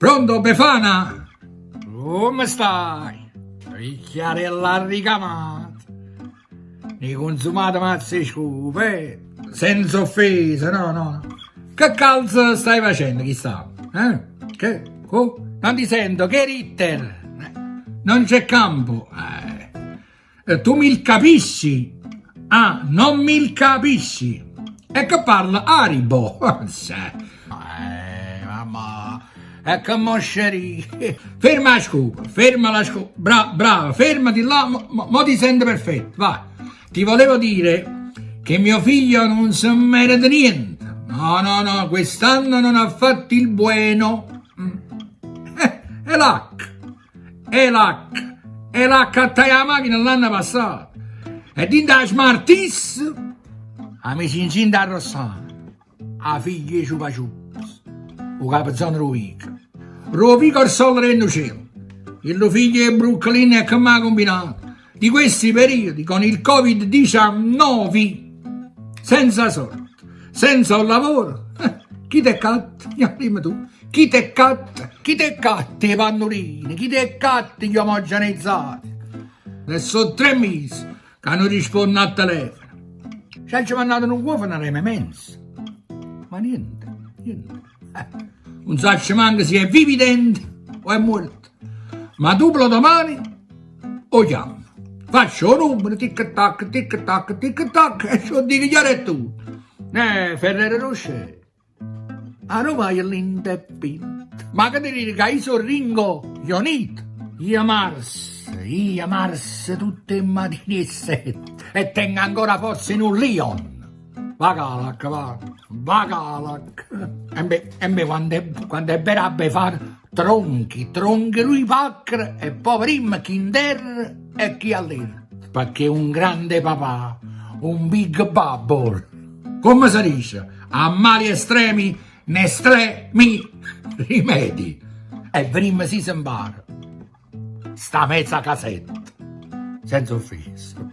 Pronto, Befana? Come stai? Vicchiarella arricamata. Ne consumate mazze 'e scope. Senza offesa, no, no. Che calzo stai facendo, chissà? Eh? Che? Oh? Non ti sento, che Ritter? Non c'è campo. Eh. Tu mi capisci? Ah, non mi capisci? E che parla Aribo? Eh, mamma, e che mosceria. Ferma la scopa, ferma la scopa. Bra brava, fermati là, mo, mo ti sento perfetto, vai. Ti volevo dire che mio figlio non si merita niente. No, no, no, quest'anno non ha fatto il bueno. Mm. Eh, e l'ac, e l'ac, e l'accattaje 'a macchina l'anno passato. E dinto 'a Smartis 'a mise incinta a Rossana, 'a figlia 'e Chupa Chups, 'o capezzone d' 'o vico. D' 'o vico Orsola d' 'e Nucelle. Chillo figlio 'e Brooklyn e che m'ha combinato. Di questi periodi con il Covid 19 senza soldi, senza un lavoro, chi te catta? Dimmi tu, chi te catta? Chi te catta 'e pannolini? Chi te catta gli omogeneizzati? E so' tre mesi ca nun risponne a telefono. Ci aggio mannato nu cuofano 'e M&M's. Ma niente, niente. Eh, nun saccio manco si è vividente o è muorto. Ma duplo domani 'o chiammo. Faccio 'o numero, tic tac, tic tac, tic tac, e ce 'o dico chiaro e tunno. Eh, Ferrero Rocher. A Roma è l'intepint. Ma che ti dico che io sono Ringo Ionito. Io Mars, io Mars tutte 'e mattine 'e sette e tengo ancora forza in un Lion. Va Calac, va, va Calac. E beh, e beh, quando è, quando è vera a Befana, tronchi, tronchi lui pacchere e poi prima chi in terra e chi all'erta. Perché un grande papà, un big bubble. Comme se dice, a mali estremi n'estremi rimedi. E primm si se 'mpara sta mezza casetta. Senza offesa.